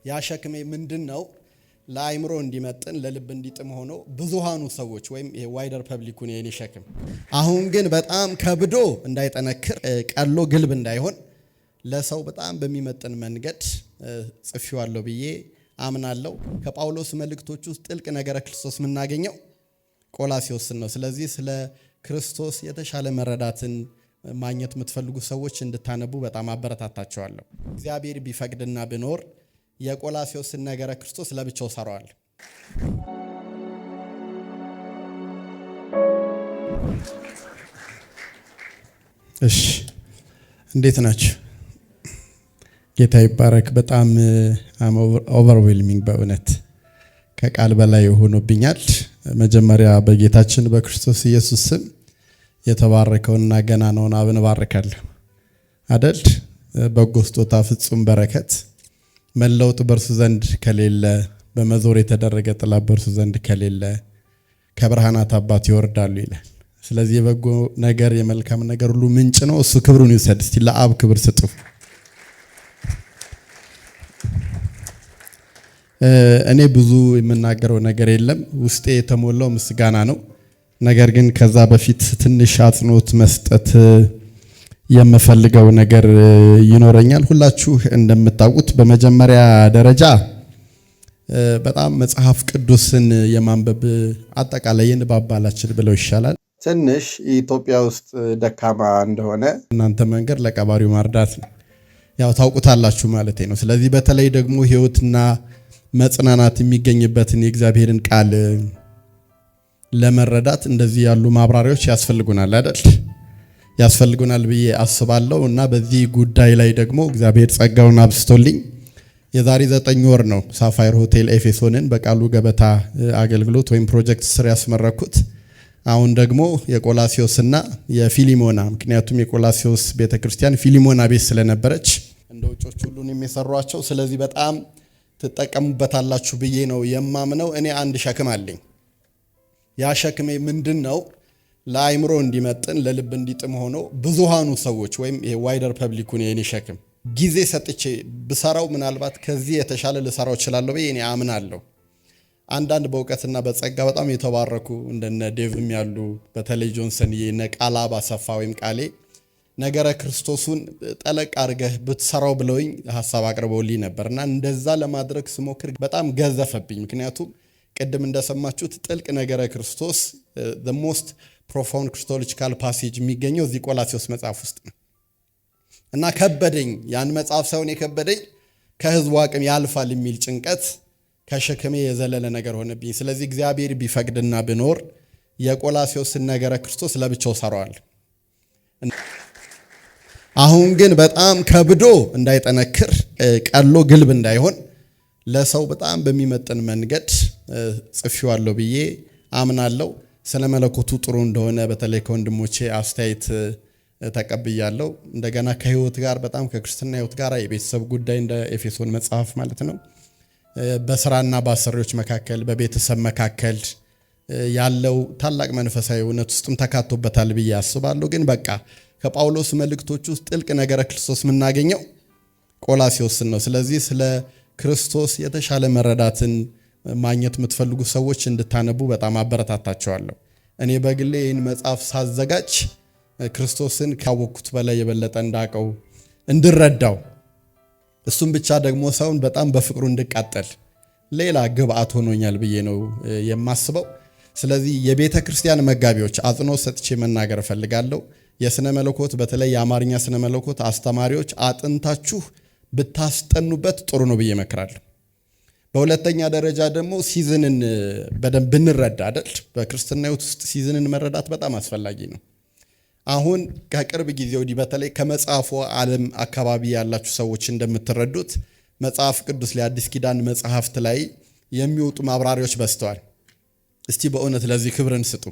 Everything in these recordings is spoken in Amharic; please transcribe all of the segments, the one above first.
ያ ሸክሜ ምንድን ነው? ለአይምሮ እንዲመጥን፣ ለልብ እንዲጥም ሆኖ ብዙሃኑ ሰዎች ወይም ይሄ wider public ኩን የኔ ሸክም። አሁን ግን በጣም ከብዶ እንዳይጠነክር፣ ቀሎ ግልብ እንዳይሆን ለሰው በጣም በሚመጥን መንገድ ጽፌዋለሁ ብዬ አምናለሁ። ከጳውሎስ መልእክቶች ውስጥ ጥልቅ ነገረ ክርስቶስ የምናገኘው ቆላስይስን ነው። ስለዚህ ስለ ክርስቶስ የተሻለ መረዳትን ማግኘት የምትፈልጉ ሰዎች እንድታነቡ በጣም አበረታታችኋለሁ። እግዚአብሔር ቢፈቅድና ብኖር የቆላስይስን ነገረ ክርስቶስ ለብቻው ሰራዋል። እሺ፣ እንዴት ናችሁ? ጌታ ይባረክ። በጣም overwhelming፣ በእውነት ከቃል በላይ ሆኖብኛል። መጀመሪያ በጌታችን በክርስቶስ ኢየሱስ ስም የተባረከውንና ገናናውን አብን እባርካለሁ። አደል? በጎ ስጦታ፣ ፍጹም በረከት፣ መለውጥ በእርሱ ዘንድ ከሌለ፣ በመዞር የተደረገ ጥላ በእርሱ ዘንድ ከሌለ ከብርሃናት አባት ይወርዳሉ ይላል። ስለዚህ የበጎ ነገር፣ የመልካም ነገር ሁሉ ምንጭ ነው። እሱ ክብሩን ይውሰድ። እስቲ ለአብ ክብር ስጡ። እኔ ብዙ የምናገረው ነገር የለም። ውስጤ የተሞላው ምስጋና ነው። ነገር ግን ከዛ በፊት ትንሽ አጽንኦት መስጠት የምፈልገው ነገር ይኖረኛል። ሁላችሁ እንደምታውቁት በመጀመሪያ ደረጃ በጣም መጽሐፍ ቅዱስን የማንበብ አጠቃላይ የንባብ ባህላችን ብለው ይሻላል ትንሽ ኢትዮጵያ ውስጥ ደካማ እንደሆነ እናንተ መንገድ ለቀባሪው ማርዳት ነው። ያው ታውቁታላችሁ ማለት ነው። ስለዚህ በተለይ ደግሞ ሕይወትና መጽናናት የሚገኝበትን የእግዚአብሔርን ቃል ለመረዳት እንደዚህ ያሉ ማብራሪያዎች ያስፈልጉናል አይደል? ያስፈልጉናል ብዬ አስባለሁ። እና በዚህ ጉዳይ ላይ ደግሞ እግዚአብሔር ጸጋውን አብዝቶልኝ የዛሬ 9 ወር ነው ሳፋይር ሆቴል ኤፌሶንን በቃሉ ገበታ አገልግሎት ወይም ፕሮጀክት ስር ያስመረኩት። አሁን ደግሞ የቆላስዮስና የፊሊሞና፣ ምክንያቱም የቆላስዮስ ቤተክርስቲያን ፊሊሞና ቤት ስለነበረች እንደ ውጮች ሁሉን የሚሰሯቸው፣ ስለዚህ በጣም ትጠቀሙበታላችሁ ብዬ ነው የማምነው። እኔ አንድ ሸክም አለኝ። ያ ሸክሜ ምንድን ነው? ለአይምሮ እንዲመጥን፣ ለልብ እንዲጥም ሆኖ ብዙሃኑ ሰዎች ወይም ይሄ wider public ኩን የኔ ሸክም ጊዜ ሰጥቼ ብሰራው ምናልባት ከዚህ የተሻለ ልሰራው እችላለሁ ብዬ እኔ አምናለሁ። አንዳንድ በእውቀትና በጸጋ በጣም የተባረኩ እንደነ ዴቭም ያሉ፣ በተለይ ጆንሰን፣ እነ ቃላብ አሰፋ ወይም ቃሌ ነገረ ክርስቶሱን ጠለቅ አድርገህ ብትሰራው ብለውኝ ሀሳብ አቅርበውልኝ ነበር እና እንደዛ ለማድረግ ስሞክር በጣም ገዘፈብኝ። ምክንያቱም ቅድም እንደሰማችሁት ጥልቅ ነገረ ክርስቶስ፣ most profound Christological passage የሚገኘው እዚህ ቆላስይስ መጽሐፍ ውስጥ ነው እና ከበደኝ። ያን መጽሐፍ ሳይሆን የከበደኝ ከህዝቡ አቅም ያልፋል የሚል ጭንቀት ከሸክሜ የዘለለ ነገር ሆነብኝ። ስለዚህ እግዚአብሔር ቢፈቅድና ብኖር የቆላስይስን ነገረ ክርስቶስ ለብቻው ሰራዋል። አሁን ግን በጣም ከብዶ እንዳይጠነክር፣ ቀሎ ግልብ እንዳይሆን ለሰው በጣም በሚመጥን መንገድ ጽፌዋለሁ ብዬ አምናለሁ። ስለ መለኮቱ ጥሩ እንደሆነ በተለይ ከወንድሞቼ አስተያየት ተቀብያለሁ። እንደገና ከህይወት ጋር፣ በጣም ከክርስትና ህይወት ጋር፣ የቤተሰብ ጉዳይ እንደ ኤፌሶን መጽሐፍ ማለት ነው። በስራና በአሰሪዎች መካከል፣ በቤተሰብ መካከል ያለው ታላቅ መንፈሳዊ እውነት ውስጥም ተካቶበታል ብዬ አስባለሁ። ግን በቃ ከጳውሎስ መልእክቶች ውስጥ ጥልቅ ነገረ ክርስቶስ የምናገኘው ቆላስይስን ነው። ስለዚህ ስለ ክርስቶስ የተሻለ መረዳትን ማግኘት የምትፈልጉ ሰዎች እንድታነቡ በጣም አበረታታችኋለሁ። እኔ በግሌ ይህን መጽሐፍ ሳዘጋጅ ክርስቶስን ካወቅኩት በላይ የበለጠ እንዳቀው፣ እንድረዳው፣ እሱም ብቻ ደግሞ ሰውን በጣም በፍቅሩ እንድቃጠል ሌላ ግብአት ሆኖኛል ብዬ ነው የማስበው። ስለዚህ የቤተ ክርስቲያን መጋቢዎች፣ አጽንኦት ሰጥቼ መናገር እፈልጋለሁ። የስነ መለኮት፣ በተለይ የአማርኛ ስነ መለኮት አስተማሪዎች አጥንታችሁ ብታስጠኑበት ጥሩ ነው ብዬ እመክራለሁ። በሁለተኛ ደረጃ ደግሞ season ን በደንብ ብንረዳ አይደል? በክርስትና ሕይወት ውስጥ season ን መረዳት በጣም አስፈላጊ ነው። አሁን ከቅርብ ጊዜ ወዲህ በተለይ ከመጽሐፉ ዓለም አካባቢ ያላችሁ ሰዎች እንደምትረዱት መጽሐፍ ቅዱስ ላይ፣ አዲስ ኪዳን መጽሐፍት ላይ የሚወጡ ማብራሪያዎች በዝተዋል። እስቲ በእውነት ለዚህ ክብርን ስጡ።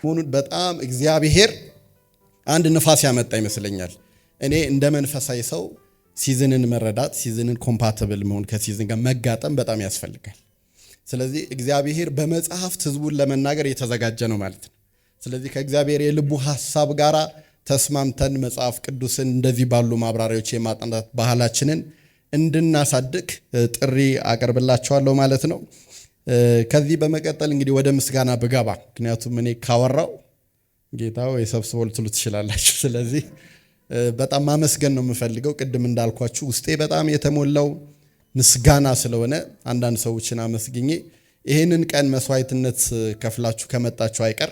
መሆኑን በጣም እግዚአብሔር አንድ ንፋስ ያመጣ ይመስለኛል። እኔ እንደ መንፈሳዊ ሰው season ን መረዳት፣ season ን compatible መሆን፣ ከ season ጋር መጋጠም በጣም ያስፈልጋል። ስለዚህ እግዚአብሔር በመጽሐፍት ህዝቡን ለመናገር እየተዘጋጀ ነው ማለት ነው። ስለዚህ ከእግዚአብሔር የልቡ ሐሳብ ጋር ተስማምተን መጽሐፍ ቅዱስን እንደዚህ ባሉ ማብራሪያዎች የማጥናት ባህላችንን እንድናሳድግ ጥሪ አቀርብላችኋለሁ ማለት ነው። ከዚህ በመቀጠል እንግዲህ ወደ ምስጋና ብገባ፣ ምክንያቱም እኔ ካወራው ጌታው የሰብስቦ ልትሉ ትችላላችሁ። ስለዚህ በጣም ማመስገን ነው የምፈልገው። ቅድም እንዳልኳችሁ ውስጤ በጣም የተሞላው ምስጋና ስለሆነ አንዳንድ ሰዎችን አመስግኜ ይህንን ቀን መስዋዕትነት ከፍላችሁ ከመጣችሁ አይቀር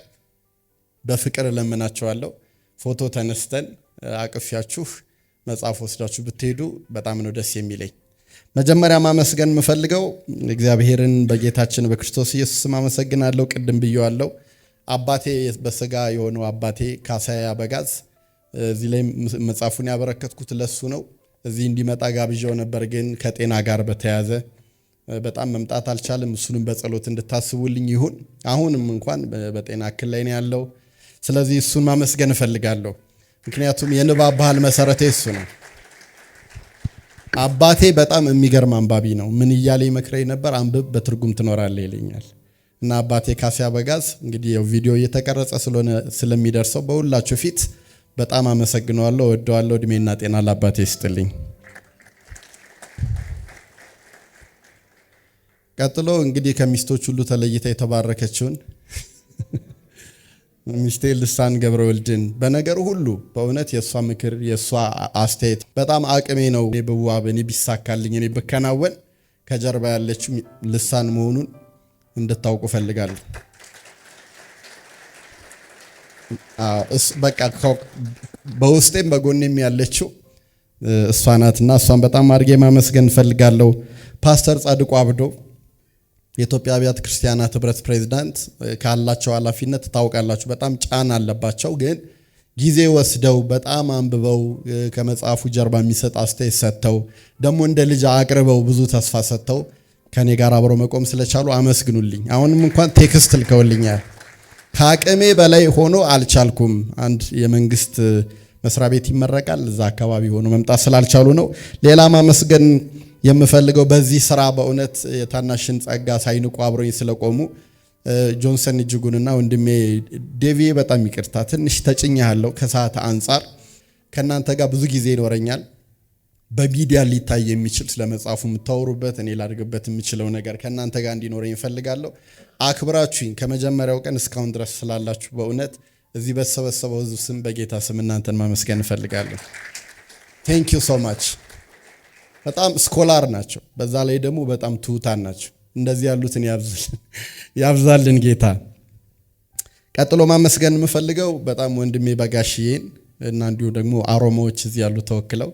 በፍቅር እለምናችኋለሁ። ፎቶ ተነስተን አቅፊያችሁ መጽሐፍ ወስዳችሁ ብትሄዱ በጣም ነው ደስ የሚለኝ። መጀመሪያ ማመስገን የምፈልገው እግዚአብሔርን በጌታችን በክርስቶስ ኢየሱስ ስም አመሰግናለሁ። ቅድም ብየዋለሁ። አባቴ በስጋ የሆነው አባቴ ካሳዬ አበጋዝ እዚህ ላይ መጽሐፉን ያበረከትኩት ለሱ ነው። እዚህ እንዲመጣ ጋብዣው ነበር፣ ግን ከጤና ጋር በተያያዘ በጣም መምጣት አልቻለም። እሱንም በጸሎት እንድታስቡልኝ ይሁን። አሁንም እንኳን በጤና እክል ላይ ነው ያለው። ስለዚህ እሱን ማመስገን እፈልጋለሁ። ምክንያቱም የንባብ ባህል መሰረቴ እሱ ነው። አባቴ በጣም የሚገርም አንባቢ ነው። ምን እያለ ይመክረኝ ነበር? አንብብ በትርጉም ትኖራለህ ይለኛል። እና አባቴ ካሴ አበጋዝ እንግዲህ ያው ቪዲዮ እየተቀረጸ ስለሆነ ስለሚደርሰው በሁላችሁ ፊት በጣም አመሰግነዋለሁ፣ እወደዋለሁ። እድሜና ጤና ለአባቴ ይስጥልኝ። ቀጥሎ እንግዲህ ከሚስቶች ሁሉ ተለይታ የተባረከችውን ሚስቴ ልሳን ገብረወልድን በነገሩ ሁሉ በእውነት የእሷ ምክር የእሷ አስተያየት በጣም አቅሜ ነው። እኔ ብዋብ፣ እኔ ቢሳካልኝ፣ እኔ ብከናወን ከጀርባ ያለችው ልሳን መሆኑን እንድታውቁ እፈልጋለሁ። በቃ በውስጤም በጎኔም ያለችው እሷ ናትና እሷን በጣም አድርጌ ማመስገን እፈልጋለሁ። ፓስተር ጻድቁ አብዶ የኢትዮጵያ አብያተ ክርስቲያናት ህብረት ፕሬዝዳንት ካላቸው ኃላፊነት ታውቃላችሁ፣ በጣም ጫና አለባቸው። ግን ጊዜ ወስደው በጣም አንብበው ከመጽሐፉ ጀርባ የሚሰጥ አስተያየት ሰጥተው ደግሞ እንደ ልጅ አቅርበው ብዙ ተስፋ ሰጥተው ከኔ ጋር አብረው መቆም ስለቻሉ አመስግኑልኝ። አሁንም እንኳን text ልከውልኛል። ከአቅሜ በላይ ሆኖ አልቻልኩም። አንድ የመንግስት መስሪያ ቤት ይመረቃል፣ እዛ አካባቢ ሆኖ መምጣት ስላልቻሉ ነው። ሌላ ማመስገን የምፈልገው በዚህ ስራ በእውነት የታናሽን ጸጋ ሳይንቁ አብረኝ ስለቆሙ ጆንሰን እጅጉንና ወንድሜ ዴቪ በጣም ይቅርታ ትንሽ ተጭኛለሁ። ከሰዓት አንጻር ከእናንተ ጋር ብዙ ጊዜ ይኖረኛል። በሚዲያ ሊታይ የሚችል ስለ መጽሐፉ የምታወሩበት እኔ ላድርግበት የምችለው ነገር ከእናንተ ጋር እንዲኖረኝ እፈልጋለሁ። አክብራችሁኝ ከመጀመሪያው ቀን እስካሁን ድረስ ስላላችሁ በእውነት እዚህ በተሰበሰበው ሕዝብ ስም በጌታ ስም እናንተን ማመስገን እፈልጋለሁ። Thank you so much። በጣም scholar ናቸው። በዛ ላይ ደግሞ በጣም ትሁታን ናቸው። እንደዚህ ያሉትን ያብዛልን ጌታ። ቀጥሎ ማመስገን የምፈልገው በጣም ወንድሜ በጋሽዬን እና እንዲሁ ደግሞ አሮማዎች እዚህ ያሉ ተወክለው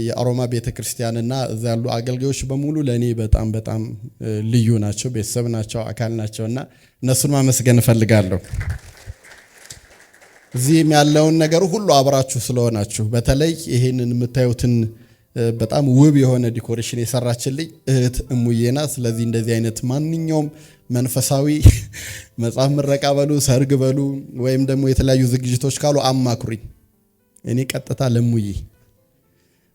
የአሮማ ቤተክርስቲያንና እዛ ያሉ አገልጋዮች በሙሉ ለእኔ በጣም በጣም ልዩ ናቸው፣ ቤተሰብ ናቸው፣ አካል ናቸው እና እነሱን ማመስገን እፈልጋለሁ። እዚህም ያለውን ነገር ሁሉ አብራችሁ ስለሆናችሁ በተለይ ይሄንን የምታዩትን በጣም ውብ የሆነ decoration የሰራችልኝ እህት እሙዬ ናት። ስለዚህ እንደዚህ አይነት ማንኛውም መንፈሳዊ መጽሐፍ ምረቃ በሉ፣ ሰርግ በሉ፣ ወይም ደግሞ የተለያዩ ዝግጅቶች ካሉ አማክሩኝ። እኔ ቀጥታ ለሙዬ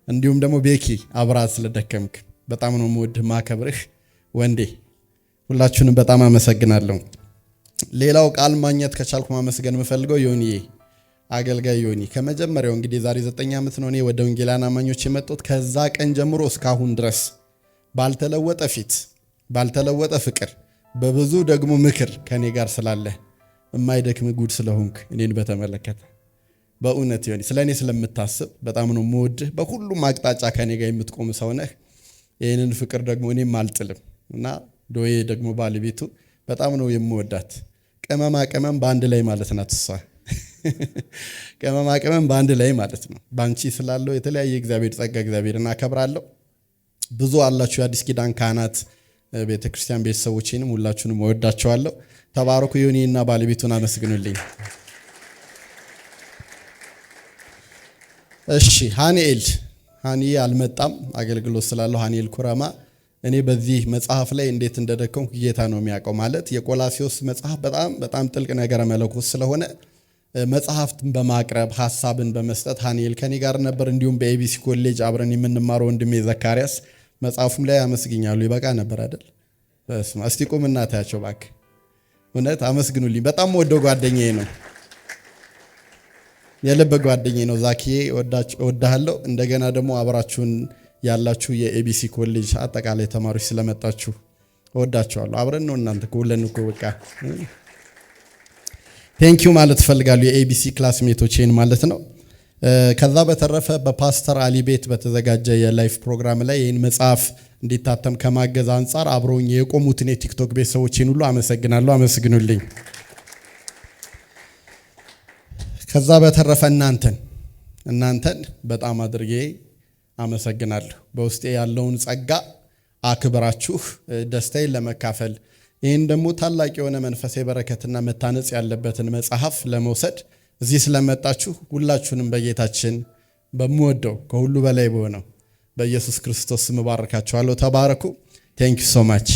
እንዲሁም ደግሞ ቤኪ አብራት ስለደከምክ በጣም ነው የምወድህ ማከብርህ ወንዴ። ሁላችሁንም በጣም አመሰግናለሁ። ሌላው ቃል ማግኘት ከቻልኩ ማመስገን የምፈልገው ዮኒዬ አገልጋይ ዮኒ ከመጀመሪያው እንግዲህ ዛሬ 9 ዓመት ነው እኔ ወደ ወንጌላውያን አማኞች የመጣሁት። ከዛ ቀን ጀምሮ እስካሁን ድረስ ባልተለወጠ ፊት፣ ባልተለወጠ ፍቅር፣ በብዙ ደግሞ ምክር ከኔ ጋር ስላለ የማይደክም ጉድ ስለሆንክ እኔን በተመለከተ በእውነት ዮኒ ስለ እኔ ስለምታስብ በጣም ነው የምወድህ። በሁሉም አቅጣጫ ከኔ ጋር የምትቆም ሰው ነህ። ይህንን ፍቅር ደግሞ እኔም አልጥልም እና ዶዬ ደግሞ ባለቤቱ በጣም ነው የምወዳት። ቅመማ ቅመም በአንድ ላይ ማለት ናት እሷ። ቅመማ ቅመም በአንድ ላይ ማለት ነው። ባንቺ ስላለው የተለያየ እግዚአብሔር ጸጋ እግዚአብሔርን አከብራለሁ። ብዙ አላችሁ የአዲስ ኪዳን ካህናት ቤተክርስቲያን ቤተሰቦቼንም ሁላችሁንም እወዳቸዋለሁ። ተባረኩ። ዮኒና ባለቤቱን አመስግኑልኝ። እሺ ሃኒኤል ሃኒ አልመጣም አገልግሎት ስላለው ሃኒኤል ኩረማ እኔ በዚህ መጽሐፍ ላይ እንዴት እንደደከምኩ ጌታ ነው የሚያውቀው። ማለት የቆላሲዮስ መጽሐፍ በጣም በጣም ጥልቅ ነገረ መለኮት ስለሆነ መጽሐፍትን በማቅረብ ሀሳብን በመስጠት ሃኒኤል ከኔ ጋር ነበር። እንዲሁም በኤቢሲ ኮሌጅ አብረን የምንማረው ወንድሜ ዘካርያስ መጽሐፉም ላይ አመስግኛለሁ። ይበቃ ነበር አይደል? በስመ አብ። እስቲ ቁም እናታቸው እባክህ፣ እውነት አመስግኑልኝ። በጣም ወደው ጓደኛዬ ነው፣ የልብ ጓደኛዬ ነው። ዛኪዬ እወድሃለሁ። እንደገና ደግሞ አብራችሁን ያላችሁ የኤቢሲ ኮሌጅ አጠቃላይ ተማሪዎች ስለመጣችሁ እወዳችኋለሁ። አብረን ነው እናንተ ሁለን እኮ በቃ thank you ማለት እፈልጋለሁ፣ የኤቢሲ classmate ኦቼን ማለት ነው። ከዛ በተረፈ በፓስተር አሊ ቤት በተዘጋጀ የ live ፕሮግራም ላይ ይህን መጽሐፍ እንዲታተም ከማገዝ አንጻር አብረውኝ የቆሙትን የቲክቶክ ቤተሰቦቼን ሁሉ አመሰግናለሁ። አመስግኑልኝ። ከዛ በተረፈ እናንተን በጣም አድርጌ አመሰግናለሁ። በውስጤ ያለውን ጸጋ አክብራችሁ ደስታዬን ለመካፈል፣ ይህን ደግሞ ታላቅ የሆነ መንፈሳዊ በረከትና መታነጽ ያለበትን መጽሐፍ ለመውሰድ እዚህ ስለመጣችሁ ሁላችሁንም በጌታችን በምወደው ከሁሉ በላይ በሆነው በኢየሱስ ክርስቶስ ስም እባርካችኋለሁ። ተባረኩ። Thank you so much.